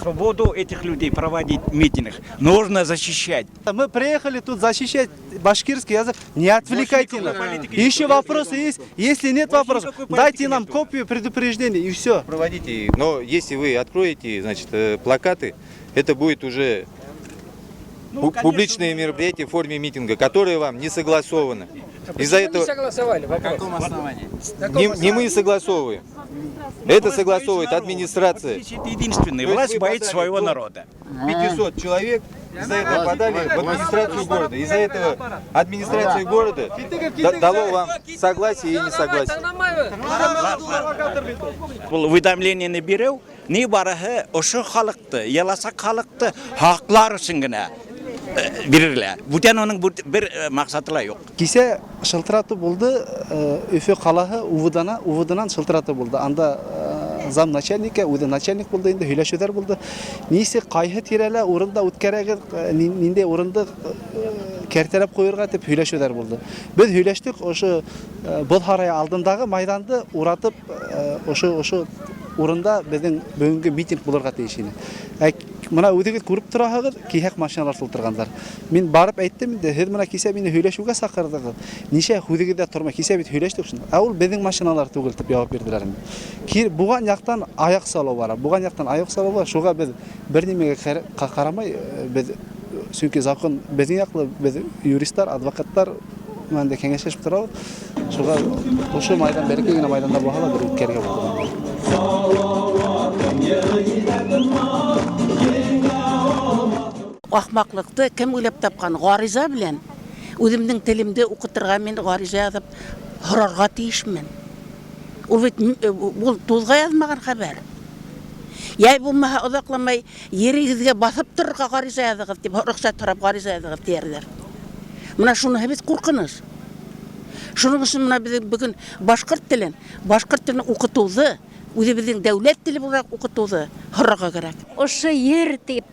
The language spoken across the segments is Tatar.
Свободу этих людей проводить митинг нужно защищать. Мы приехали тут защищать башкирский язык. Не отвлекайте нас. Еще вопросы есть? Если нет вопросов, дайте нам копию предупреждения и все. Проводите, но если вы откроете, значит, плакаты, это будет уже публичное мероприятие в форме митинга, которое вам не согласовано. Из-за этого согласовали вопрос. каком основании? не мы согласовываем. Это согласовывает администрация. Единственный, То есть власть вы боится подали своего до народа. 500 человек из-за этого подали в администрацию города. Из-за этого администрация города дало вам согласие и несогласие. Бул уведомлениени берүү ни барыһы ошо халыкты, яласак халыкты хаклар өчен генә бирелә. Бүтән аның бер максаты ла юк. Кисә шылтырату булды, Өфө калаһы УВДна, УВДнан шылтырату булды. Анда зам начальника, үзе начальник булды инде, һөйләшүләр булды. Нисе кайһы тирәлә урында үткәрәгез, нинди урынды кәртәләп куярга дип һөйләшүләр булды. Без һөйләштек, ошо Боҙ һарайы алдындағы майҙанды уратып, ошо урында беҙҙең бөгөнгө митинг булырға тейеш ине. Мына үҙегеҙ күреп тораһығыҙ, киһәк машиналар тултырғандар. Мин барып әйттем инде, һеҙ мына кисә мине һөйләшеүгә саҡырҙығыҙ. Нисә һүҙегеҙҙә тормай, кисә бит һөйләштек шунда. Ә ул беҙҙең машиналар түгел тип яуап бирҙеләр инде. Буған яҡтан аяҡ салыу бара, буған яҡтан аяҡ салыу бара. Шуға беҙ бер нимәгә ҡарамай, беҙ, сөнки закон беҙҙең яҡлы, беҙ юристар, адвокаттар менән дә кәңәшләшеп торабыҙ. Шуға ошо майҙан бәләкәй генә майҙанда булһа ла бер үткәрергә булдыҡ. Ахмаҡлыҡты кем уйлап тапҡан? Ғариза белән үҙемдең телемде уҡытырға мин ғариза яҙып һорарға тейешмен. Ул бит ул туҙға яҙмаған хәбәр. Йәй булмаһа оҙаҡламай ерегеҙгә баҫып торорға ғариза яҙығыҙ тип, рөхсәт һорап ғариза яҙығыҙ тиерҙәр. Мына шуныһы бит ҡурҡыныс. Шуның өсөн мына беҙ бөгөн башҡорт телен уҡытыуҙы, үҙебеҙҙең дәүләт теле булараҡ уҡытыуҙы һорарға кәрәк. Ошо ер тип,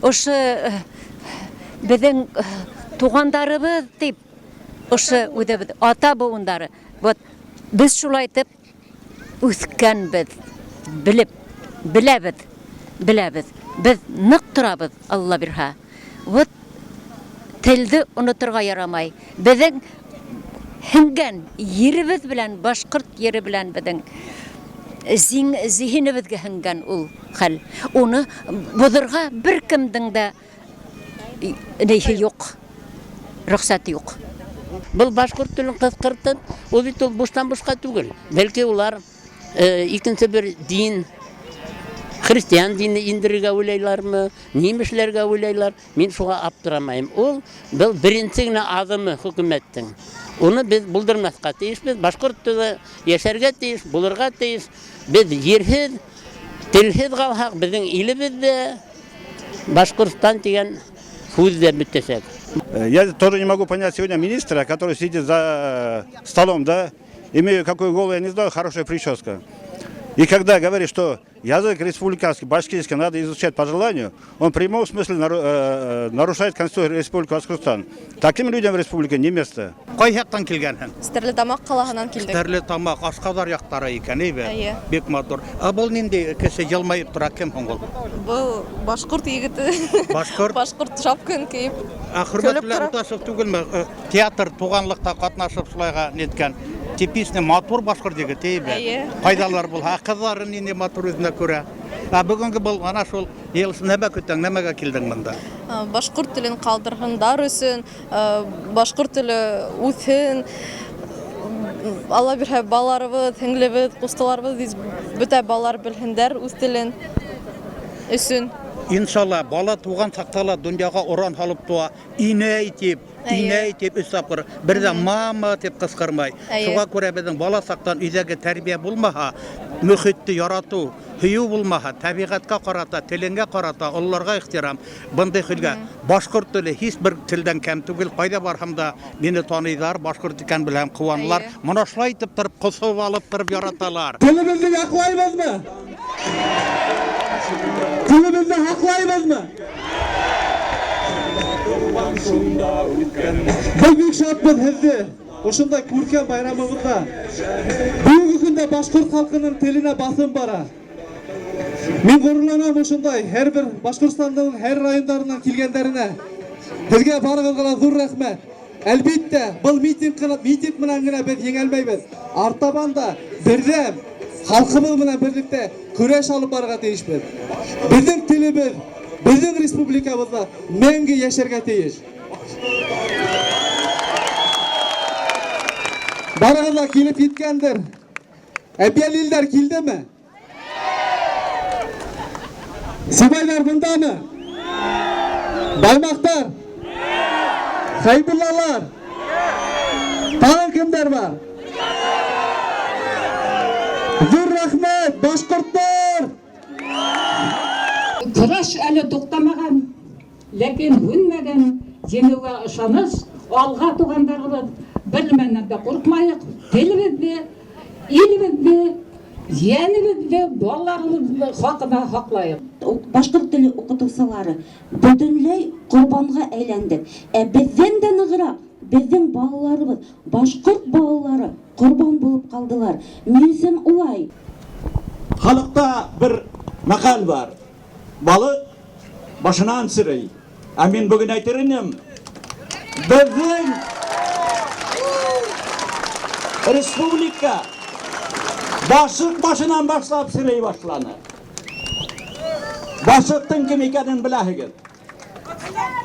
ошо беҙҙең туғандарыбыҙ тип, ошо үҙебеҙ ата быуындары. Вот беҙ шулай итеп үҫкәнбеҙ, белеп, беләбеҙ, беләбеҙ. Беҙ ныҡ торабыҙ, Алла бирһә. Вот телде оноторға ярамай. Беҙҙең һеңгән еребеҙ белән, башҡорт ере белән беҙҙең зиһенебеҙгә һеңгән ул хәл. Уны боҙорға бер кемдең дә нейһе юҡ, рөхсәте юҡ. Был башҡорт телен ҡыҫҡыртып, ул бит ул буштан бушҡа түгел. Бәлки улар икенсе бер дин, христиан дине индерергә уйлайлармы, нимешләргә уйлайлар, мин шуға аптырамайым. Ул был беренсе генә аҙымы хөкүмәттең. Уны беҙ булдырмаҫҡа тейешбеҙ. Башҡорт теле йәшәргә тейеш, булырға тейеш. Беҙ ерһеҙ, телһеҙ ҡалһаҡ, беҙҙең илебеҙ ҙә Башҡортостан тигән һүҙ ҙә бөтәсәк. Я тоже не могу понять сегодня министра, который сидит за столом, да, имею какую голову, я не знаю, хорошая прическа. И когда говорит, что язык республиканский, башкирский надо изучать по желанию, он в прямом смысле нарушает Конституцию Республики Башкортостан. Таким людям в республике не место. Ҡай яҡтан килгәнһең? Стәрлетамаҡ ҡалаһынан килдек. Стәрлетамаҡ, Ашҡаҙар яҡтары икән, әйбәт. Эйе. Бик матур. Ә был ниндәй кеше йылмайып тора, кем һуң ул? Был башҡорт егете. Башҡорт? Башҡорт шапкын кейеп. Ә Хөрмәтле Көлөп тора. Уташев түгелме? Театр туғанлыҡта ҡатнашып шулайға неткән. Типичный матур башҡорт егете, әйбәт. Эйе. Ҡайҙалар булһа, ҡыҙҙары ниндәй матур үҙенә күрә. Ә бөгөнгө был ана шул йыл нәмә көтәң, нәмәгә килдең бында? Башҡорт телен ҡалдырһындар өсөн, башҡорт теле үҫһен. Алла бирһә, балаларыбыҙ, һеңлебеҙ, ҡустыларыбыҙ, бөтә балалар белһендәр үҙ телен өсөн. Иншалла, бала туған саҡта ла донъяға оран һалып туа, инәй тип, Эйе. инәй тип өс тапҡыр, бер ҙә мама тип ҡысҡырмай. Эйе. Шуға күрә беҙҙең бала саҡтан өйҙәге тәрбиә булмаһа, мөхитте яратыу, һөйөү булмаһа, тәбиғәткә ҡарата, телеңгә ҡарата, ололарға ихтирам, бындай хәлгә башҡорт теле һис бер телдән кәм түгел. Ҡайҙа барһам да мине таныйҙар, башҡорт икән беләм, ҡыуаналар. Эйе. Мына шулай итеп тороп, ҡосоп алып тороп яраталар. Телебеҙҙе яҡлайбыҙмы? Телебеҙҙе һаҡлайбыҙмы? Беҙ бик шатбыҙ һеҙҙе ошондай күркәм байрамыбыҙҙа. Бөгөнгө көндә башҡорт халҡының теленә баҫым бара. Мин горурланам ошындай һәрбер Башкортстанның һәр районнарыннан килгәннәренә. Һеҙгә барығыҙға ла ҙур рәхмәт. Әлбиттә, был митинг кына, митинг менән генә беҙ еңәлмәйбеҙ. Артабан да берҙәм халҡыбыҙ менән берлектә көрәш алып барырға тейешбеҙ. Беҙҙең телебеҙ, беҙҙең республикабыҙҙа мәңге йәшәргә тейеш. Барығыҙ ла килеп еткәндер. Әбйәлилдәр килдеме? Сибайлар бындамы? Баймаҡтар? Хәйбуллалар? Тағын кемдәр бар? Ҙур рәхмәт, башҡорттар! Көрәш әле туҡтамаған, ләкин һүнмәгән. Еңеүгә ышаныс, алға туғандарыбыҙ, бер нәмәнән дә ҡурҡмайыҡ, телебеҙҙе, илебеҙҙе, йәнебеҙҙе, балаларыбыҙҙы хаҡына һаҡлайыҡ. Башҡорт теле укытыусылары бөтөнләй ҡорбанға әйләндек. Ә беҙҙән дә нығыраҡ беҙҙең балаларыбыҙ, башҡорт балалары ҡорбан булып ҡалдылар. Ни өсөн улай? Халыкта бер мәкаль бар. Балык башынан черей. Ә мин бүген әйтер инем, безнең республика башык башынан башлап черей башланы. Башыктың кем икәнен беләһегез.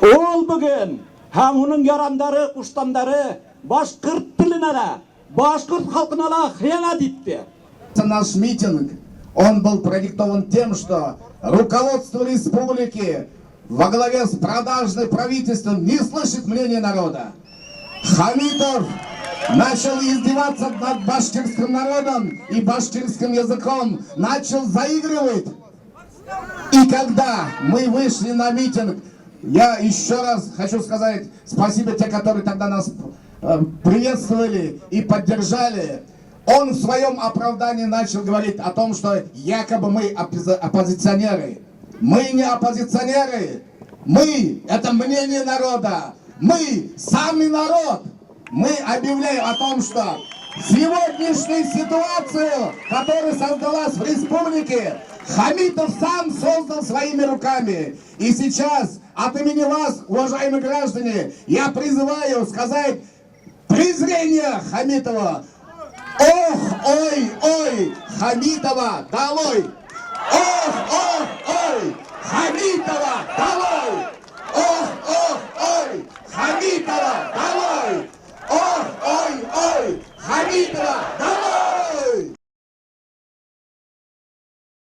Ул бүген һәм уның ярандары, куштандары башкорт теленә дә, башкорт халкына да хыянәт итте. Наш митинг, он был продиктован тем, что руководство республики во главе с продажным правительством не слышит мнения народа. Хамитов начал издеваться над башкирским народом и башкирским языком, начал заигрывать. И когда мы вышли на митинг, я еще раз хочу сказать спасибо те, которые тогда нас приветствовали и поддержали. Он в своем оправдании начал говорить о том, что якобы мы оппозиционеры. Мы не оппозиционеры. Мы – это мнение народа. Мы – сами народ. Мы объявляем о том, что сегодняшнюю ситуацию, которая создалась в республике, Хамитов сам создал своими руками. И сейчас от имени вас, уважаемые граждане, я призываю сказать презрение Хамитова. Ох, ой, ой, Хамитова долой!